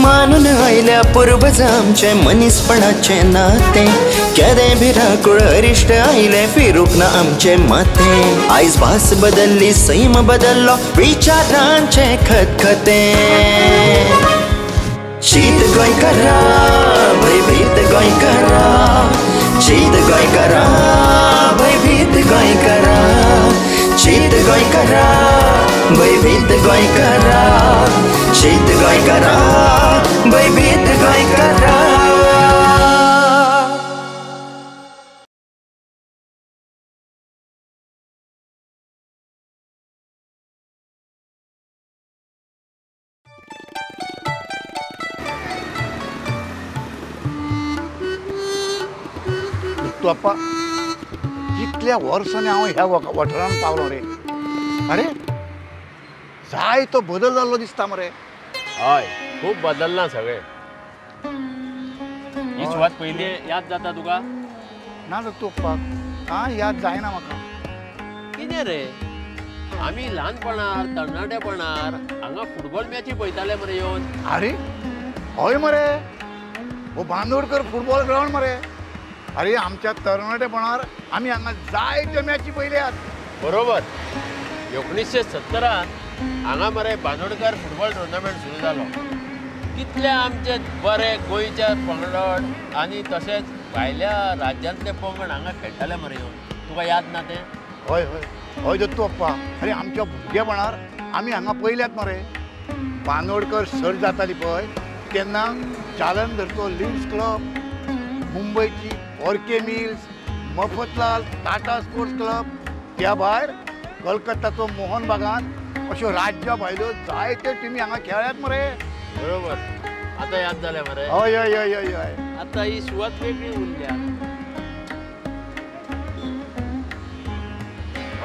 मानून आयल्या पूर्वज आमचे मनीसपणाचें नातें, केदें भिरांकूळ अरिश्ट आयलें फिरूंक ना आमचें माथें। आयज भास बदल्ली सैम बदल्लो विचारांचें खतखतें। शीत गोंयकारा भंयभीत गोंयकारा, शीत गोंयकारा भंयभीत गोंयकारा, शीत गोंयकारा भंयभीत गोंयकारा, शीत गोंयकारा भंयभीत गोंयकारा। दत्तू कितल्या वर्सांनी हांव ह्या वाठारान पावलो रे। अरे जाय तो बदल जाल्लो दिसता मरे। हय खूब बदलना सगळें। ही सुवात पयलीं याद जाता तुका? ना दत्तू अप्पा, कांय याद जायना म्हाका। कितें रे, आमी ल्हानपणार तरणाटेपणार हांगा फुटबॉल मॅची पळयताले मरे येवन। अरे हय मरे, हो बांदोडकर फुटबॉल ग्रावंड मरे। अरे आमच्या तरणाटेपणार आमी हांगा जायत्यो मॅची पळयल्यात। बरोबर, 1970 हांगा मरे बांदोडकर फुटबॉल टुर्नामेंट सुरू जालो। कितले आमचे बरे गोंयचे पंगड आनी तशेंच भायल्या राज्यांतले पंगड हांगा खेळटाले मरे येवन। तुका याद ना तें? हय हय हय दत्तू अप्पा, अरे आमच्या भुरगेपणार आमी हांगा पळयल्यात मरे। बांदोडकर सर जाताली पळय तेन्ना जालंधरचो लिड्स क्लब, मुंबयची Orkay Mills, Mafatlal Tata sports club, त्या भायर कलकत्ताचो मोहन बागान, अश्यो राज्या भायल्यो जायत्यो टिमी हांगा खेळ्ळ्यात मरे। बरोबर, आतां याद जालें मरे। हय हय हय हय हय, आतां ही सुवात वेगळी उरल्या।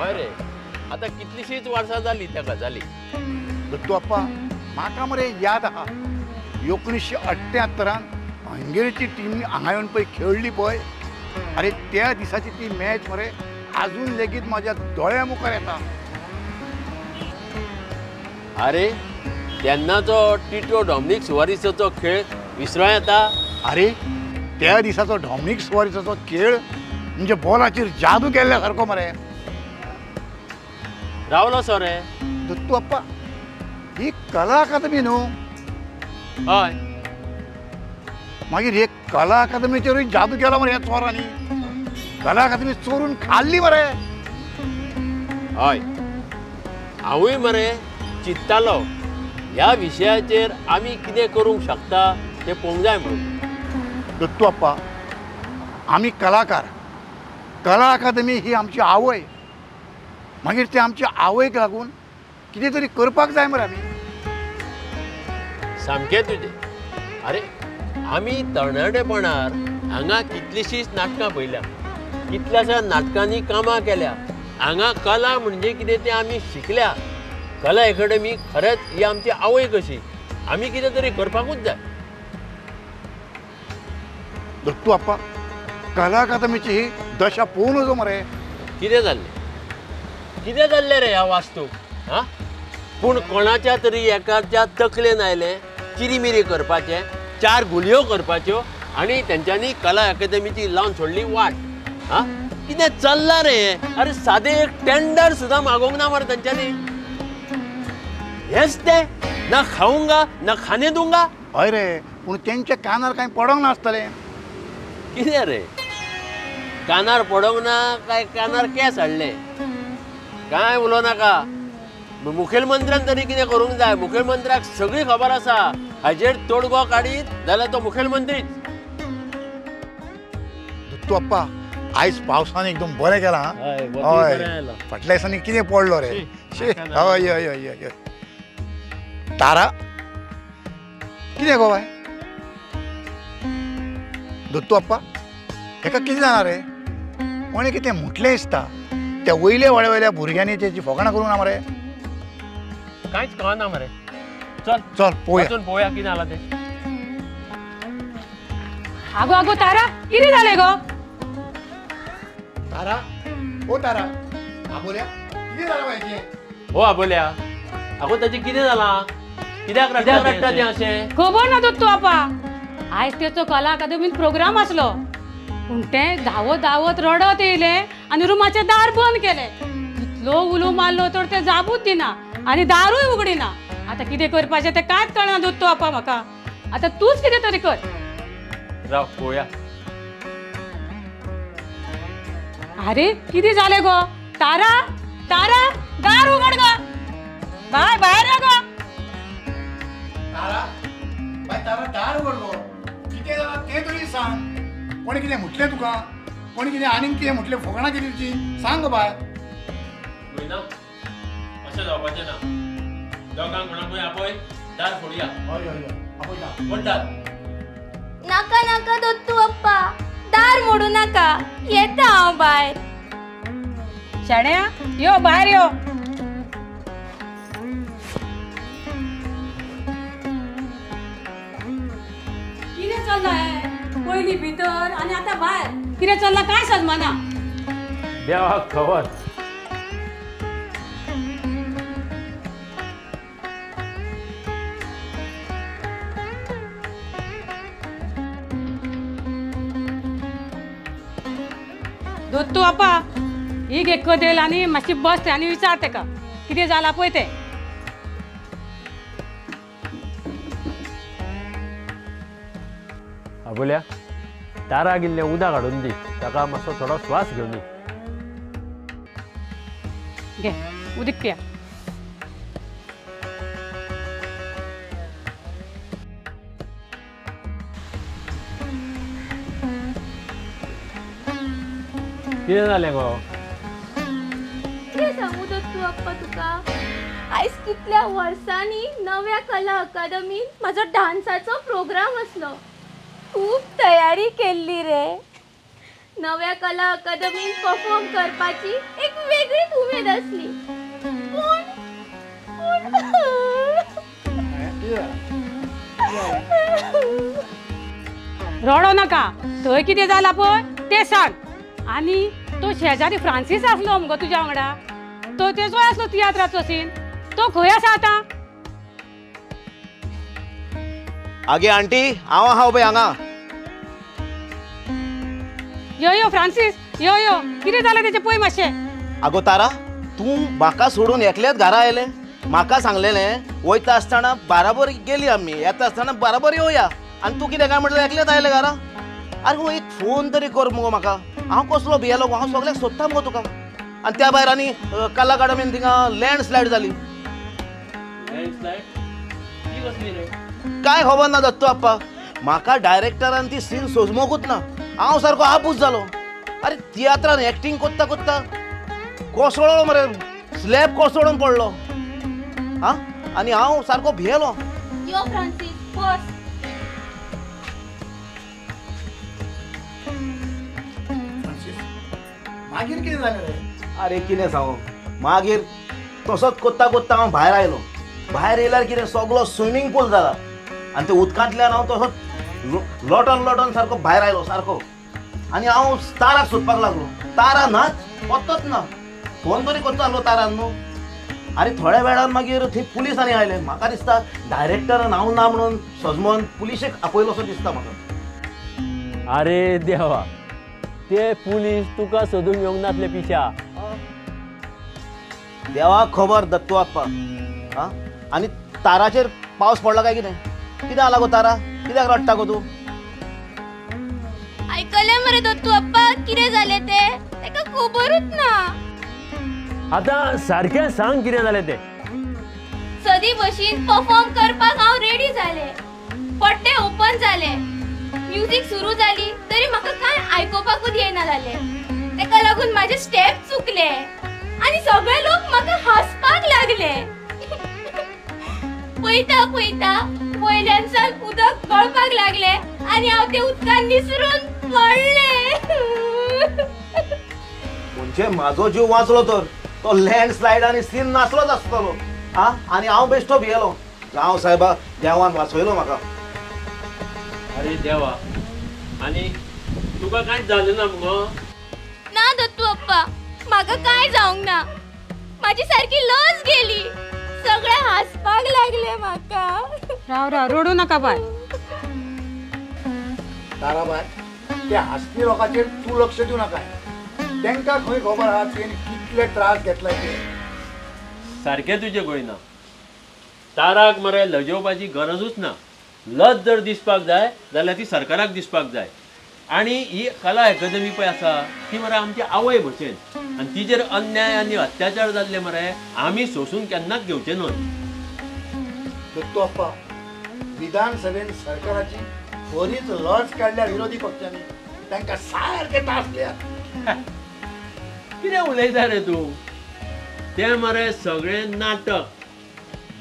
हय रे, आतां कितलीशींच वर्सां जालीं त्या गजाली। दत्तू अप्पा म्हाका मरे याद आहा 1978 हंगेरीची टीम हांगा येवन पळय खेळ्ळी पळय, अरे त्या दिसाची ती मॅच मरे आजून लेगीत म्हाज्या दोळ्या मुखार येता। अरे तेन्नाचो टिटो डॉमनीक सुवारीसाचो खेळ विसरों येता? अरे त्या दिसाचो डॉमनीक सुवारीसाचो खेळ म्हणजे बॉलाचेर जादू केल्ल्या सारको मरे। रावलो सो रे दत्तू अप्पा, ही कला अकादमी न्हू? हय, मागीर हे कला अकादमीचेरूय जादू केला मरे ह्या चोरांनी। कला अकादमी चोरून खाल्ली मरे। हय, हांवूय मरे चिंत्तालो ह्या विशयाचेर आमी कितें करूंक शकता तें पळोवंक जाय म्हणून। दत्तू अप्पा आमी कलाकार, कला अकादमी ही आमची आवय, मागीर ते आमच्या आवयक लागून कितें तरी करपाक जाय मरे आमी। सामकें तुजें। अरे आमी तरणाटेपणार हांगा कितलीशींच नाटकां पळयल्या, कितल्याश्या नाटकांनी कामां केल्या, हांगा कला म्हणजे कितें तें आमी शिकल्या। कला अकादमी खरेंच ही आमची आवय कशी, आमी कितें तरी करपाकूच जाय। दत्तू अप्पा कला अकादमीची ही दशा पळोवन वचो मरे। कितें जाल्लें, कितें जाल्लें रे ह्या वास्तूक? आं, पूण कोणाच्या तरी एकाच्या तकलेन आयलें चिरीमिरी करपाचें, चार गुलयो करपाच्यो आनी तेंच्यांनी कला अकादमीची लावन सोडली वाट। आं, कितें चल्लां रे हें? अरे सादें एक टेंडर सुद्दां मागोवंक ना मरे तेंच्यांनी। हेंच तें, ना खाऊंगा ना खाने दूंगा। हय रे, पूण तेंच्या कानार कांय पडोंक नासतलें। कितें रे, कानार पडोंक ना काय कानार केंस हाडले? कांय उलोवं नाका। मुखेलमंत्र्यान तरी कितें करूंक जाय। मुखेलमंत्र्याक सगळी खबर आसा, हाजेर तोडगो काडीत जाल्यार तो मुखेलमंत्रीच। दत्तू अप्पा आयज पावसान एकदम बरें केलां। हय, फाटल्या दिसांनी कितें पडलो रे। हय हय हय हय। तारा कितें गो बाय? दत्तू अप्पा हेका कितें जाणा रे, कोणें कितें म्हटलें दिसता त्या वयल्या वाड्या वयल्या भुरग्यांनी तेची फकाणां करूंक ना मरे। कांयच कळना मरे। चल चल पळोवया, वचून पळोवया कितें जालां तें। आगो आगो तारा, कितें जालें गो? तारा, ओ तारा, आबोल्या कितें जालां बाय? हो आबोल्या, आगो ताचें कितें जालां? कित्याक रडटा तें अशें? खबर ना दत्तू आपा, आयज तेचो कला अकादमीन प्रोग्राम आसलो, पूण तें धांवत धांवत रडत येयलें आनी रुमाचें दार बंद केलें. इतलो उलो मारलो तर तें जाबूच दिना आनी दारूय उगडिना. आतां कितें करपाचें तें कांयच कळना दत्तू आपा म्हाका. आतां तूंच कितें तरी कर. राव पळोवया. अरे कितें जालें गो? तारा, तारा दार उगड गो, बाय भायर यो गो. तारा बाय, तारा दार उगड गो. कितें जालां तें तरी सांग. कोणी कितें म्हटलें तुका? कोणी कितें आनीक कितें म्हटलें? फकाणां केली तुजी? सांग गो बाय. गोविंदा, अशें जावपाचें ना. दोगांक कोणाकूय आपय, दार फोडया. हय हय हय, आपयता. कोण दार? नाका नाका दत्तू अप्पा, दार मोडू नाका, येता हांव भायर. शाण्या यो भायर यो. कितें चल्लां हें? पयलीं भितर आनी आतां भायर, कितें चल्लां कांय समजना. देवाक खबर. दत्तू आपा, ही घे कदेल आनी मातशी बस थंय आनी विचार तेका कितें जालां पळय तें. आबोल्या, ताराक इल्लें उदक हाडून दी, ताका मातसो थोडो श्वास घेवन दी. घे उदक पिया. कितें जालें गो? कितें सांगू दत्तू अप्पा तुका, आयज कितल्या वर्सांनी नव्या कला अकादमीन म्हाजो डान्साचो प्रोग्राम आसलो. खूब तयारी केल्ली रे. नव्या कला अकादमीन परफॉर्म करपाची एक वेगळीच उमेद आसली. पूण रडो नाका. थंय कितें जालां पळय तें सांग. आनी तो शेजारी फ्रांसीस आसलो मुगो तुज्या वांगडा, तो तेजोय आसलो तियात्राचो सीन, तो खंय आसा आतां? आगे आंटी, हांव आहा पळय हांगा. यो यो फ्रांसीस, यो यो, कितें जालें तेचें पळय मातशें. आगो तारा, तूं म्हाका सोडून एकलेंच घरा आयलें. म्हाका सांगलेलें वयता आसतना बाराबर गेली आमी, येता आसतना बाराबर येवया, आनी तूं कितें काय म्हटल्यार एकलेंच आयलें घरा. आरे हो एक फोन तरी कर मुगो म्हाका. हांव कसलो भियेलो, हांव सगळ्याक सोदता मुगो तुका. आनी त्या भायर आनी कला अकादमीन थिंगा लँडस्लायड जाली. लँडस्लायड? ती कसली रे? काय खबर ना दत्तू आप्पा, म्हाका डायरेक्टरान ती सीन सोजमोकूच ना. हांव सारको आपूस जालो. अरे तियात्रान एक्टींग कोत्ता कोत्ता कोसळ्ळो मरे, स्लॅब कोसळून पडलो. आं, आनी हांव सारको भियेलो. यो फ्रांसीस बस. मागीर कितें जालें रे? अरे कितें सांगू, मागीर तसोच कोत्ता कोत्ता हांव भायर आयलो. भायर येयल्यार कितें सगलो स्विमींग पूल जाला आनी ते उदकांतल्यान हांव तसोच लोटोन लोटोन सारको भायर आयलो सारको. आनी हांव ताराक सोदपाक लागलो. तारा नाच, पत्तोच ना. फोन तरी करचो आसलो तारान न्हू. आनी थोड्या वेळान मागीर थंय पुलीस आनी आयले. म्हाका दिसता डायरेक्टरान हांव ना म्हणून सजमोन पुलिशेक आपयलो असो दिसता म्हाका. अरे देवा, ते पुलीस तुका सोदूंक येवंक नासले पिशा. देवाक खबर दत्तू आप्पा. आं, आनी ताराचेर पावस पडला काय कितें? कितें जालां गो तारा, कित्याक रडटा गो तूं? आयकलें मरे दत्तू आप्पा कितें जालें तें? ताका खबरूच ना. आतां सारकें सांग कितें जालें तें. सदी भशेन परफॉर्म करपाक हांव रेडी जालें. पड्डे ओपन जाले, म्युजीक सुरू जाली, तरी म्हाका कांय आयकुपाकूच येना जालें. ताका लागून म्हाजे स्टेप चुकले आनी सगळे लोक म्हाका हांसपाक लागले. पळयता पळयता वयल्यान सावन उदक गळपाक लागलें आनी हांव ते उदकान निसरून पडलें. म्हणजे म्हाजो जीव वाचलो तर तो लँडस्लायड आनी सीन नासलोच आसतलो. आं, आनी हांव बेश्टो भियेलो. जावं सायबा, देवान वाचयलो म्हाका. अरे देवा, आनी तुका कांयच जालें ना मुगो? ना दत्तू अप्पा, म्हाका कांय जावंक ना. म्हाजी सारकी लज गेली. सगळे हांसपाक लागले म्हाका. राव राव रडू नाका बाय. ताराबाय त्या हांसपी लोकांचेर तूं लक्ष दिवं नाका. तांकां खंय खबर आहा तुवें कितले त्रास घेतला ते. सारकें तुजें गोयना. ताराक मरे लजोवपाची गरजूच ना. लज जर दिसपाक जाय जाल्यार ती सरकाराक दिसपाक जाय. आनी ही कला अकादमी पळय आसा ती मरे आमची आवय भशेन आनी तिचेर अन्याय आनी अत्याचार जाल्ले मरे आमी सोसून केन्नाच घेवचे न्हय. दत्तू अप्पा विधानसभेन सरकाराची बरीच लज काडल्या विरोधी पक्षांनी. तांकां सारके तासल्या. कितें उलयता रे तूं? तें मरे सगळें नाटक.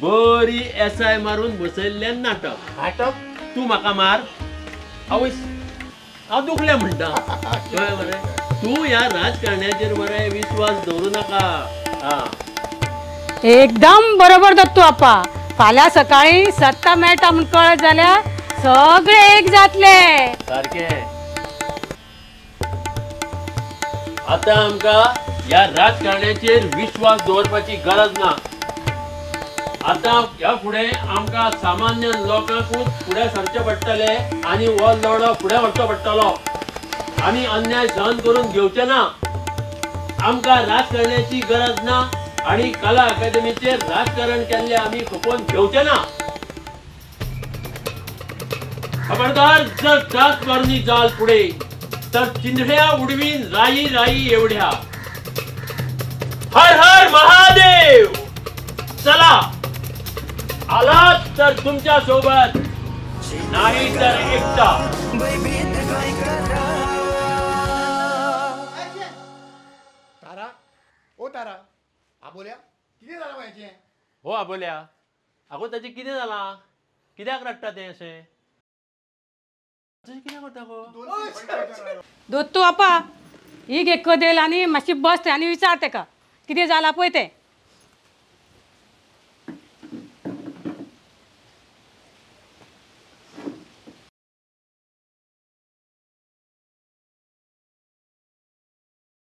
बरी एसआय मारून बसयल्लें नाटक. नाटक? तूं म्हाका मार आवय हांव दुखलें म्हणटा. कळ्ळें मरे? तूं ह्या राजकारण्याचेर मरे विस्वास दवरूं नाका. आं एकदम बरोबर दत्तू आपा. फाल्यां सकाळीं सत्ता मेळटा म्हूण कळत जाल्यार सगळे एक जातले. सारकें. आतां आमकां ह्या राजकारण्याचेर विश्वास दवरपाची गरज ना. आतां ह्या फुडें आमकां सामान्य लोकांकूच फुडें सरचें पडटलें आनी हो लढो फुडें व्हरचो पडटलो. आमी अन्याय सहन करून घेवचे ना. आमकां राजकारण्याची गरज ना आनी कला अकादमीचेर राजकारण केल्लें आमी खपोवन घेवचे ना. खबरदार जर टास मारणी जाल फुडें तर चिंधड्या उडवीन राई राई एवढ्या. हर हर महादेव. चला आलात तर तुमच्या सोबत नाही तर एकटा. तारा ओ तारा आबोल्या कितें जालां हेचें? हो आबोल्या आगो ताचें कितें जालां? कित्याक रडटा तें अशें? कितें करता गो? दत्तू आपा ही घे कदेल आनी मातशी बस थंय आनी विचार तेका कितें जालां पळय तें.